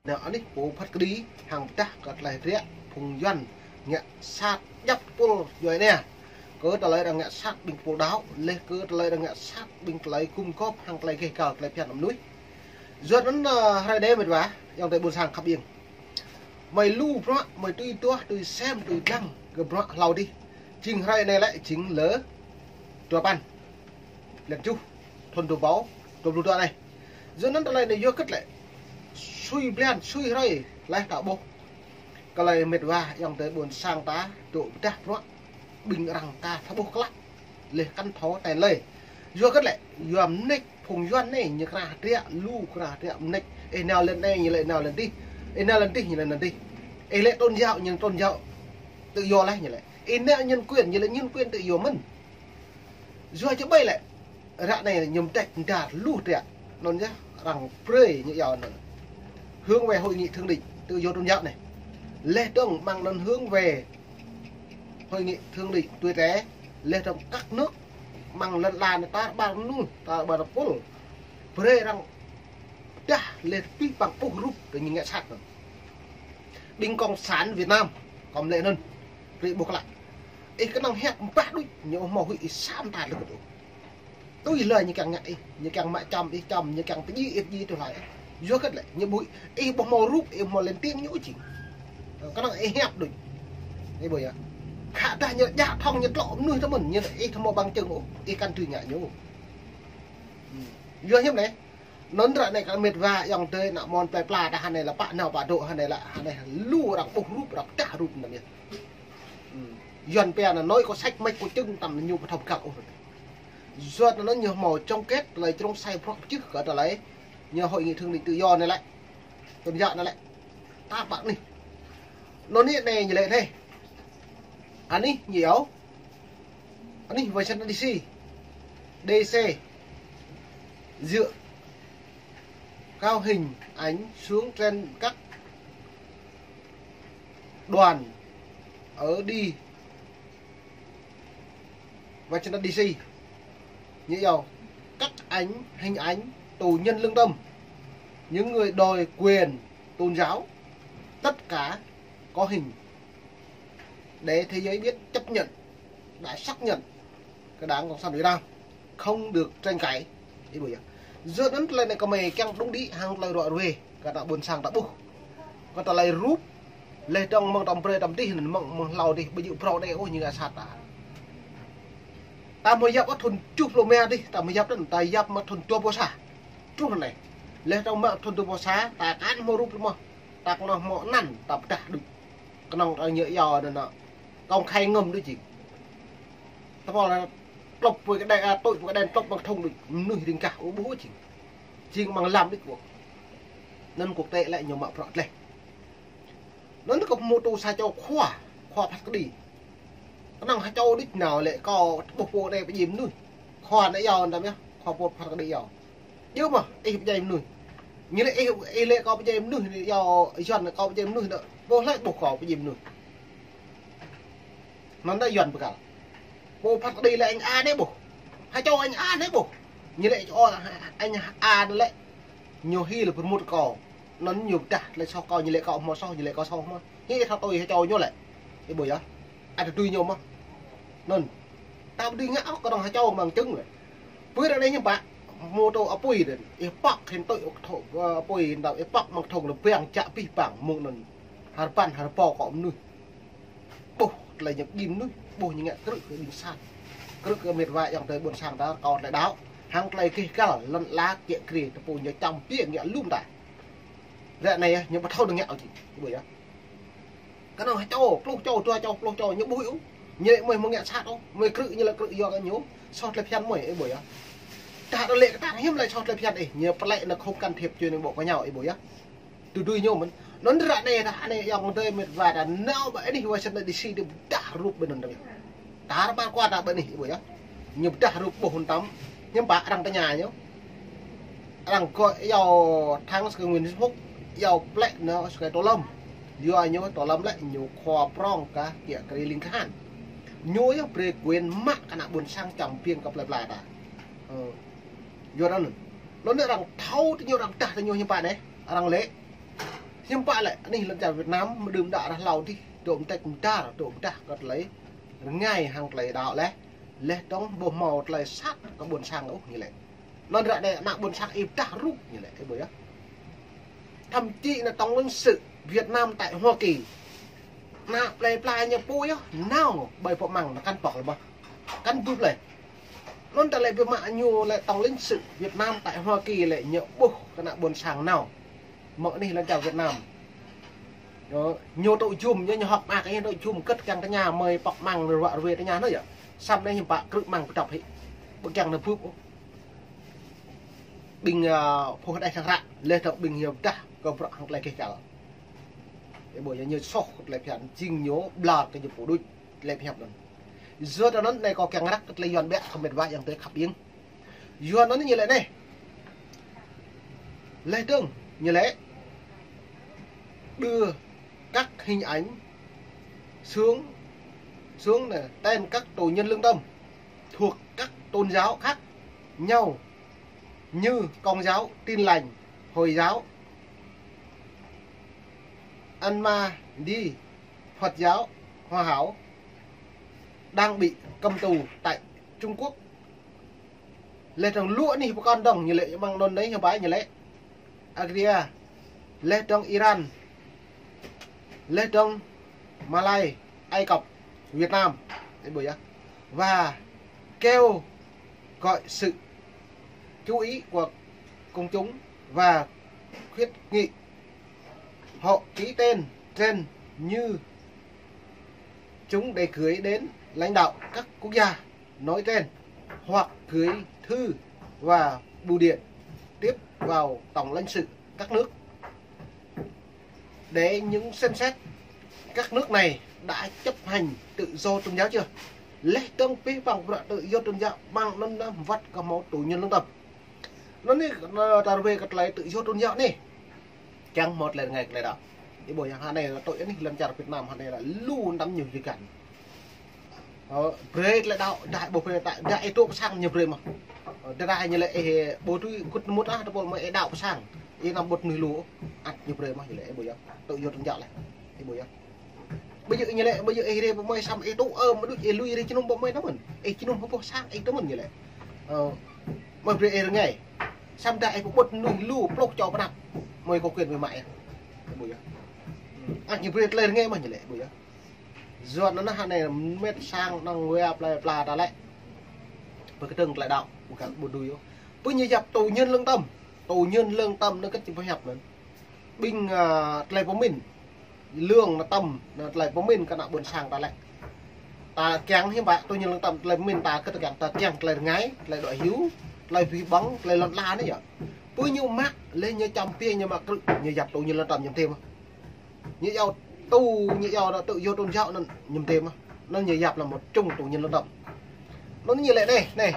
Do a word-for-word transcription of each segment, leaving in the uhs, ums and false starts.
Nao anih pô phat kđi hăng pơdah kơ tơlơi hriă phung Yuăn ngă sat djăp tơpul djuê ana. Kơ tơlơi arăng ngă sat ƀing tơpul đăo, leh kơ tơlơi arăng ngă sat ƀing tơlơi gum gôp hăng tơlơi geh găl tơlơi bhiăn mnuih. Yua anăn, ơ, hrơi anei mĭt wa, ayŏng adei ƀuôn sang khăp iêng. Mơi lu bruă, mơi tui duah, tui sem, tui dlăng, kơ bruă hlâo dih. Jing hrơi anei lĕ, jing lơ dua păn. Blan kjuh, thŭn dua êbâo dua pluh dua anei. Yua anăn tơlơi anei yua kơ lĕ. Sui blan, sui hrơi, leh ta ƀuh. Kơ lĕ mĭt wa, ayŏng adei ƀuôn sang ta, dôk pơdah bruă. Ƀing arăng ka thâo ƀuh klă. Leh kăn thâo ten lei. Yua kơ lĕ, yua mnêč phung Yuăn anei, ñu kra hriă, lu kra hriă mnêč. Ih nao lăn anei, ñu lĕ nao lăn dih. Ih nao lăn dih, ñu lĕ lăn dih. Ih lĕ tôn giáo, ñu tôn giáo tự do leh, ñu lĕ. Ih nao nhân quyền, ñu lĕ nhân quyền tự do mơ̆n. Yua či ƀai lĕ, ră anei ñu mdêč mdar lu hriă. Anăn yơh, arăng brei ñu yua anăn. Hướng về hội nghị thượng đỉnh tự do tôn giáo anei. Leh dơ̆ng mơ̆ng anăn hướng về hội nghị thượng đỉnh tuổi trẻ, leh dơ̆ng các nước mơ̆ng lăn ala anei tar ƀar mnuih, tar ƀar tơpul. Brei arăng pơdah leh pih păng ƀuh rup kơ ñu ngă sat anăn. Ƀing cộng sản Việt Nam, kâo mlĕ anăn, brei ƀuh klă. Ih knŏng hiăp mbah đuč, ñu mâo huĭ ih sa mta lĕ kơ tui lei ñu kiăng ngă ih, ñu kiăng mă čăm ih čăm, ñu kiăng pơdjai ih pơdjai tui hlue. Yua kơ lĕ, ñu ƀuh ih ƀuh mâo rup, ih mâo lên tiếng ñu ôh jing. Knŏng ih hiăp đuč. Ih ƀuh yơh. Khă dah ñu djă thŏng ñu tlŏ mnuih tơ mơ̆n, ñu ih thâo mâo bằng chứng ôh, ih kăn tui ngă ñu. Hmm. Yua hiăm leh. Anăn ră anei kơ mĭt wa ayŏng adei nao mơ̆ng plei pla ta hơnei lĕ pă nao pă dôk hơnei lĕ, hơnei lu arăng ƀuh rup, arăng pơdah rup anăn yơh. Hmm. Yuăn pia anăn nói có sách mách có chứng tăm ñu ƀu thâo găl ôh. Yua anăn ñu mâo chung kết tơlơi črông sai bruă pơčih kơ tơlơi ñu hội nghị thượng đỉnh tự do anei lĕ. Tôn giáo anei lĕ. Ta ƀă anih. Anăn anei ñu lĕ anei. Anih ñu yơh. Anih Washington D C. D C. Dựa cao hình ảnh xuống trên các đoàn ở đi Washington D C. Ñu yơh, các ảnh, hình ảnh tù nhân lương tâm, những người đòi quyền tôn giáo, tất cả có hình để thế giới biết chấp nhận, đã xác nhận cái Đảng Cộng sản Việt Nam không được tranh cãi. Ih ƀuh yơh. Yua anăn tơlơi anei kơ mơi kiăng đŭng đĭ hăng tơlơi ruă ruê. Kơ ta ƀuôn sang ta ƀuh. Kơ tơlơi rup. Leh dơ̆ng mơ̆ng tăm brei tăm dih anăn mơ̆ng, mơ̆ng hlâo dih. Ƀu djŏ bruă anei ôh ñu ngă sat ta. Ta mâo yap ôh thŭn kjuh pluh êma dih. Ta mâo yap anăn ta yap mă thŭn dua pluh sa. Truh anei. Leh dơ̆ng mă thŭn dua pluh sa. Ta kăn mâo rup lĕ mơh. Ta knŏng mâo anăn ta pơdah đuč. Knŏng ta ñu yua anăn nao. Công khai ngâm đuč jing. Ta pô lĕ tlŏp pui kđen, a, tui pui kđen tlŏp mơ̆ng thŭng đuč. Mnuih riêng gah ôh ƀuh jing. Jing mơ̆ng lăm đuč ôh. Anăn quốc tế lĕ ñu mă bruă tleh. Anăn kơ mâo tŭ sa čô khua, khua phat kđi. Knŏng ha čô đuč nao lĕ kâo ƀuh pô anei pơdjai mnuih. Khua anei yua anăn yơh, khua pô phat kđi yua. Djŏ mơh, ih pơdjai mnuih. Ñu lĕ ih, ih lĕ kâo pơdjai mnuih, yua Yuăn kâo pơdjai mnuih nao. Pô hlei ƀuh kâo pơdjai mnuih. Anăn ta Yuăn pơkăl. Pô phat kđi lĕ anh A anei ƀuh. Ha čô anh A anei ƀuh. Ñu lĕ čô anh A anăn lĕ. Ñu hil pơmŭt kâo. Anăn ñu pơdah lĕ soh kâo, ñu lĕ kâo mâo soh, ñu lĕ kâo soh mơh. Ñu thâo tui ha čô ñu lĕ. Ih ƀuh yơh. Ăt tui ñu mơh. Anăn. Ta ƀu dưi ngă ôh, knŏng ha čô mơ̆ng čưng lĕ. Pui ară anei ñu pă. Mâo tŭ apui anăn. Ih pŏk hĭn tui ôk thŏ, ơ, apui nao ih pŏk mơ̆ng thŭng lĕ biang čă pih pang mơ̆ng anăn. Hơrbăn hơrbâo kơ mnuih. Ƀuh, tơlơi ñu pơdjai mnuih, ƀuh ñu ngă krư̆ kơ ƀing sat. Krư̆ kơ mĭt wa ayŏng adei ƀuôn sang ta, kơ tơlơi đăo. Hăng tơlơi geh găl, lăn ala kiă kriê, tơpul ñu čăm biê ngă lum ta. Ră anei yơh, ñu ƀu thâo ngă ôh jing, ih ƀuh yơh. Knŏng ha čô, pluh čô, dua čô, pluh čô, ñu ƀuh ôh. Ñu lĕ mơi mơ̆ng ngă sat ôh, mơi krư̆ ñu lĕ krư̆ yua kơ ñu. Soh tơlơi bhiăn mơi, ih ƀuh yơh. Ta lĕ kơ ta hiam lĕ soh tơlơi bhiăn ih, ñu plĕ nao không can thiệp chuyện nội bộ của nhau, ih ƀuh yơh. Tui dưi ñu mơ̆n. Anăn ră anei ta, anei ayŏng adei mĭt wa ta nao ƀơi anih Washington D C ti pơdah rup ƀơi anăn ta. Tar ƀar kua ta ƀơi anih, ih ƀuh yơh. Ñu pơdah rup ƀuh anăn tăm. Hiăm pă arăng tơña ñu. Arăng kơ yua thăng sơkơi Nguyễn Xuân Phúc, yua plĕ nao sơkơi Tô Lâm. Yua ñu Tô Lâm lĕ ñu khua prŏng kơ kiă kriê ling kahan. Ñu yơh brei quyền mă kơ ană ƀuôn sang čăm biêng kơ plei pla ta. Ơ. Yua anăn. Lŏ anei arăng thâo ti ñu arăng dah ti ñu hiăm pă anei. Arăng lĕ. Hiăm pă lĕ, anih lăn čar Việt Nam, mđưm đă rah hlâo dih, dôk mtĕk mdar, dôk mdah kơ tlei rngai hăng tlei đăo leh, leh dơ̆ng ƀuh mâo tlei sat kơ ƀuôn sang ôh ñu lĕ. Anăn ră anei ană ƀuôn sang ih pdah rup ñu lĕ, ih ƀuh yơh. Thậm chí anăn tổng lãnh sự Việt Nam tại Hoa Kỳ, ană plei pla ñu pô yơh, nao ƀai pŏk măng, anăn kăn pŏk lĕ mơh. Kăn bưp lĕ. Anăn ta lĕ bi mă ñu lĕ tổng lãnh sự Việt Nam tại Hoa Kỳ lĕ ñu ƀuh kơ ană ƀuôn sang nao mơ̆ng anih lăn čar Việt Nam. Ñu, ñu tŭ jum, ñu, ñu hŏk mă kơ ñu tŭ jum kơt kiăng tơña mơi pŏk măng ruă ruê tơña anăn yơh. Săm anei hiăm pă krư̆ măng pơdăp hĭ. Ƀu kiăng nao bưp ôh. Ƀing, ơ, phuh đeh sang hră, leh dơ̆ng ƀing hiu pdah kơ bruă hŏng tlei keh kal. Ih ƀuh yơh ñu soh kơ tlei phiăn, jing ñu ƀlŏr kơ ñu pô đuč, tlei phiăn anăn. Yua anăn anei kâo kiăng răk kơ tlei Yuăn ƀiă kơ mĭt wa yang tui khăp ing. Yua anăn ñu lĕ anei. Leh dơ̆ng, ñu lĕ đưa các hình ảnh, xương, xương này, tên các tù nhân lương tâm thuộc các tôn giáo khác nhau như Công giáo, Tin lành, Hồi giáo, Ahmadi, Phật giáo, Hòa hảo đang bị cầm tù tại Trung Quốc. Leh dơ̆ng lu anih pơkŏn dơ̆ng ñu lĕ mơ̆ng anăn anei hiăm pă ñu lĕ Algeria, leh dơ̆ng Iran, leh dơ̆ng Malai, Ai Cập, Việt Nam, ih ƀuh yơh. Và kêu gọi sự chú ý của công chúng và khuyến nghị họ ký tên trên như chúng để gửi đến lãnh đạo các quốc gia nói trên hoặc gửi thư và bưu điện tiếp vào tổng lãnh sự các nước để những xem xét các nước này đã chấp hành tự do tôn giáo chưa. Leh dơ̆ng pih păng bruă tự do tôn giáo mơ̆ng anăn wăt kơ mâo tù nhân lương tâm. Anăn anei, ơ, ta rvê kơ tlei tự do tôn giáo anei. Kiăng mâo tlei rngai kơ tlei đăo. Ih ƀuh yơh hŏng anei tui anih lăn čar Việt Nam hŏng anei lu năm ñu jơgăn. Ơ, brei tlei đăo, dah ih ƀuh brei ta, dah ih tŭ pơ sang ñu brei mơh. Ơ, dah dah ñu lĕ ih ƀuh tui kŭt mŭt ah, tơpul mơh ih đăo pơ sang. Ih năm ƀuh mnuih lu, ăt ñu brei mơh ñu lĕ, ih ƀuh yơh. Tŭ yua tôn giáo leh. Ih ƀuh yơh. Ƀu djơ̆ ñu lĕ, ƀu djơ̆ ih rei pơ mơi săm ih tŭ, ơ, mnuih ih lui rei jơnum pơ mơi anăn mơ̆n. Ih jơnum pơ sang ih tŭ mơ̆n ñu lĕ. Ơ, mơi brei ih rngai. Săm dah ih pơƀut mnuih lu, pluh čô pnăp. Mơi kơ quyền bi mă yơh. Ih ƀuh yơh. Ăt ñu brei tlei rngai mơh ñu lĕ, ih ƀuh yơh. Yua anăn anei mĭt sang năng wia plei pla ta lĕ. Pơ kdơ̆ng tlei đăo, ƀu kăn ƀu đuĕ ôh. Pơ ñu yap tù nhân lương tâm. Tù nhân lương tâm anăn kơ či pơhiăp anăn. Ƀing, ơ, tlei pơmĭn. Lương anăn tâm, anăn tlei pơmĭn kơ ană ƀuôn sang ta lĕ. Ta kiăng hiăm pă tù nhân lương tâm, tlei pơmĭn ta kơ ta kiăng, ta kiăng tlei rngai, tlei đuĕ hiu, tlei bi ƀơ̆ng, tlei lăn ala anei yơh. Pơ ñu mă, leh ñu čăm pia ñu mă krư̆, ñu yap tù nhân lương tâm ñu mdê mơh. Ñu yua tù, ñu yua tự do tôn giáo anăn ñu mdê mơh. Anăn ñu yap là một trong tù nhân lương tâm. Anăn ñu lĕ anei, anei.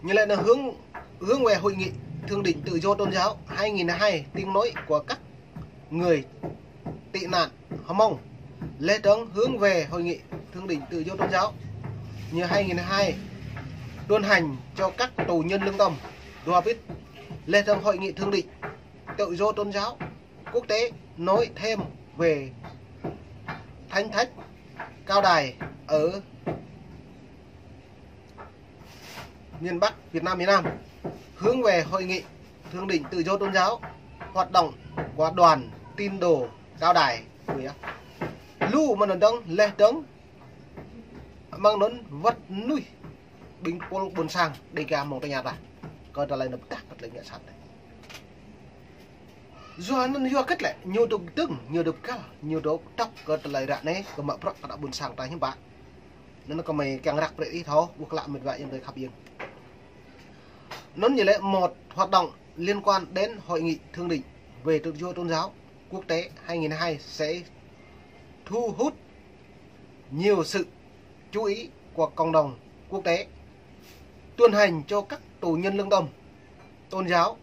Ñu lĕ anăn hướng, hướng về hội nghị thượng đỉnh tự do tôn giáo hai nghìn hai, tiếng nói của các người tị nạn Hmông. Leh dơ̆ng hướng về hội nghị thượng đỉnh tự do tôn giáo như hai nghìn hai, tuần hành cho các tù nhân lương tâm, dua bit. Leh dơ̆ng hội nghị thượng đỉnh tự do tôn giáo quốc tế nói thêm về thánh thất Cao Đài ở miền Bắc Việt Nam, miền Nam, hướng về hội nghị thượng đỉnh tự do tôn giáo, hoạt động của đoàn tín đồ Cao Đài. Lu mơ̆ng anăn dơ̆ng, leh dơ̆ng mơ̆ng anăn wăt mnuih ƀing pôl ƀuôn sang Dega mơ̆ng tơña ta. Kơ tlei anăn pơdah kơ tlei ngă sat anei. Yua anăn yua kơ tlei ñu dôk dơ̆ng, ñu dôk găl, ñu dôk dăp kơ tlei ră anei, kơ mă bruă kơ ană ƀuôn sang ta hiăm pă. Anăn kơ mơi kiăng răk brei ih thâo, ƀuh klă mĭt wa yang tui khăp ing. Anăn ñu lĕ một hoạt động liên quan đến hội nghị thượng đỉnh về tự do tôn giáo quốc tế hai nghìn hai sẽ thu hút nhiều sự chú ý của cộng đồng quốc tế, tuần hành cho các tù nhân lương tâm tôn giáo,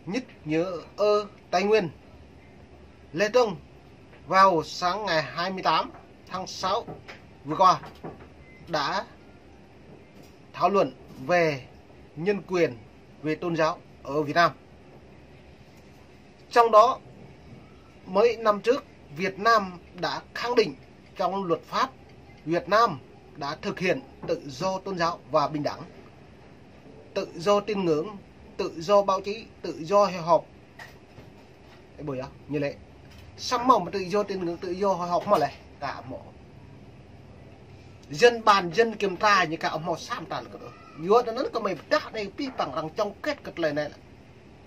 nhất như ở Tây Nguyên. Lê Tuấn vào sáng ngày hai mươi tám tháng sáu vừa qua đã thảo luận về nhân quyền, về tôn giáo ở Việt Nam. Trong đó, mấy năm trước, Việt Nam đã khẳng định trong luật pháp Việt Nam đã thực hiện tự do tôn giáo và bình đẳng, tự do tín ngưỡng, tự do báo chí, tự do hội họp. Ê, ƀuh yơh, ñu lĕ. Săm mâo tự do tín ngưỡng, tự do hội họp mâo leh, ka mâo. Dân bàn, dân kiểm tra ñu ka mâo sa mta lĕ kơ. Yua anăn kơ mei pdah anei pih păng arăng čŏng ket kơ tlei anei lĕ.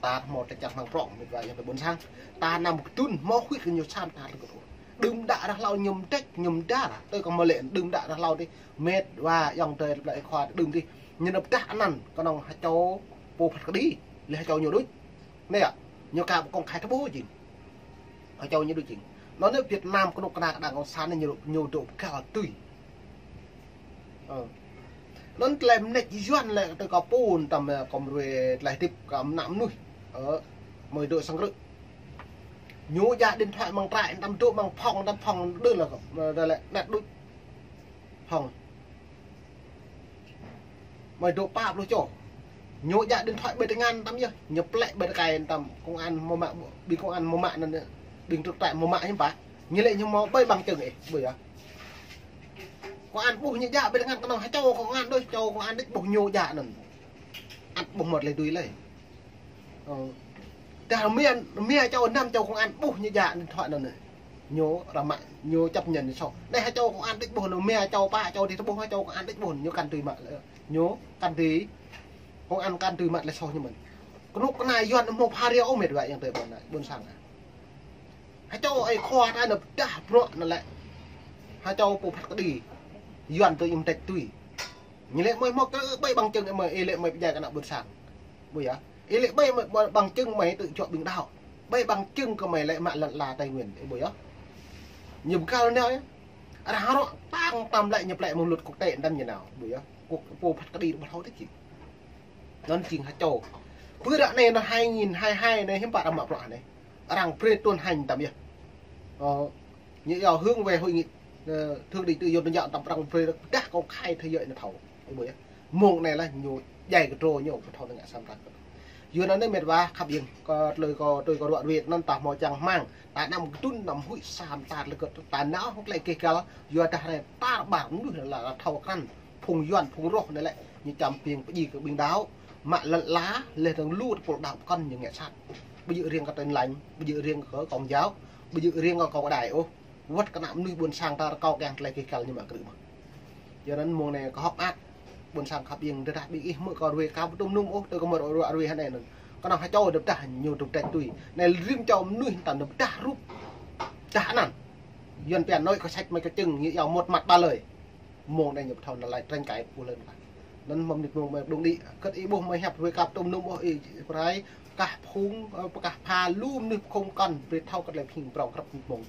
Ta mâo tơčăng hmăng prŏng, mĭt wa ayŏng adei ƀuôn sang. Ta năm kdŭn mâo huĭ kơ ñu sa mta lĕ kơ. Đưm đă rah hlâo ñu mdêč, ñu mdar. Tơ kơ mâo lĕ đưm đă rah hlâo dih. Mĭt wa ayŏng adei lĕ khua đưm dih. Ñu nao pdah anăn, knŏng ha čô pô phat kđi, leh ha čô ñu đuč. Anei yơh, ñu ka ƀu công khai tơ ƀuh jing. Ha čô ñu đuč jing. Anăn anei Việt Nam knŭk kna đảng cộng sản anei ñu, ñu dôk kal tui. Ơ. Anăn tlei mnêč Yuăn lĕ tơ kơ pun tăm, ơ, kơ mrui tlei hdĭp kơ mnă mnuih. Ơ, mơi dôk sang krư̆. Ñu djă điện thoại măng trại, tăm dôk măng phŏng, tăm phŏng đơ lĕ, ơ, đơ lĕ, net đuč. Phŏng. Mơi dôk pă pluh čô. Ñu djă điện thoại ƀơi tơngan tăm yơh. Ñu plĕ ƀơi tơkai tăm công an mâo mă, ƀing công an mâo mă anăn, ƀing trực trại mâo mă hiưm pă. Ñu lĕ ñu mâo ƀơi bằng chứng ih, ƀuh yơh. Công an ƀuh ñu djă ƀơi tơngan knŏng ha čô công an đuč, čô công an đuč ƀuh ñu djă anăn. Ăt ƀuh mâo tlei tui lei. Ơ. Dah mia, mia čô năm čô công an ƀuh ñu djă điện thoại anăn. Ñu ră mă, ñu chấp nhận ñu soh. Anei ha čô công an đuč ƀuh, anăn mia čô pă čô dih ƀuh, ha čô công an đuč ƀuh, ñu kăn tui mă lĕ. Ñu kăn tui, công an kăn tui mă tlei soh ñu mơ̆n. Knŭk kna Yuăn mâo pha riâo ôh mĭt wa ayŏng adei ƀuôn, ƀuôn sang. Ha čô ơi khua ta nao pdah bruă anăn lĕ. Ha čô pô phat kđi. Yuăn tơ ñu mdêč tui. Ñu lĕ mơi mâo kơ ƀai bằng chứng mơi, ih lĕ mơi pơdjai kơ ană ƀuôn sang. Ƀuh yơh. Ih lĕ ƀai mơi bằng chứng mơi tơ čuă ƀing đăo. Ƀai bằng chứng kơ mơi lĕ mă lăn ala Tây Nguyên. Ih ƀuh yơh. Ñu bkal nao yơh. Arăng hrŏ tăng tăm lĕ ñu plĕ mơ̆ng luật quốc tế tăm ñu nao. Ƀuh yơh. Quốc, pô phat kđi ƀuh thâo tĕ jing. Anăn jing ha čô. Pơ ră anei anăn hai nghìn hai hai anei hiưm pă arăng mă bruă anei. Arăng brei tuân hành tăm yơh. Ơ, ñu yua hướng về hội nghị, ơ, thượng đỉnh tự do tôn giáo tăm arăng brei dah công khai thế giới anei thâo. Ih ƀuh yơh. Mông anei lah ñu djai kơ drô ñu kơ thâo năng ngă sam rak. Yua anăn anei mĭt wa khăp ing kơ tlei kơ, tlei kơ ruă ruê anăn ta mâo čang hmăng. Ta năm kdŭn năm huĭ sa mta lĕ kơ ta nao hŏng tlei keh găl. Yua dah anei tar ƀar mnuih lĕ thâo krăn. Phung Yuăn, phung roh anei lĕ, ñu čăm piêng pơjing kơ ƀing đăo, mă lăn ala, leh dơ̆ng lu tơpul đăo pơkŏn ñu ngă sat. Ƀu djơ̆ riêng kơ Tin Lành, ƀu djơ̆ riêng kơ Công giáo, ƀu djơ̆ riêng kơ Cao Đài ôh. Wăt kơ ană mnuih ƀuôn sang ta rơkâo kiăng tlei keh găl ñu mă krư̆ mơh. Yua anăn mông anei kơ hŏk ăt, ƀuôn sang khăp ing, tơdah ƀing ih mơ̆ kơ ruê ka ƀu tŭm nŭm ôh, tơ kơ mơ̆ ruă ruê hơnei anăn. Knŏng ha čô dôk pdah ñu dôk pdah tui. Anei rĭm čô mnuih ta dôk pdah rup. Pdah anăn. Yuăn pia nói có sách mách có chứng, ñu yua một mặt ba lời. Mông anei ñu ƀu thâo nao lač trăn kai pô lăn ka. Anăn mơ̆ng mnĭt mông mơi đung đĭ, kơt ih ƀuh mơi hiăp ruê ka ƀu tŭm nŭm ôh ih prai, kah phung, ơ, kah pha lu mnuih phung kăn, brei thâo kơ tlei phing prŏng krăp mnĭt mông.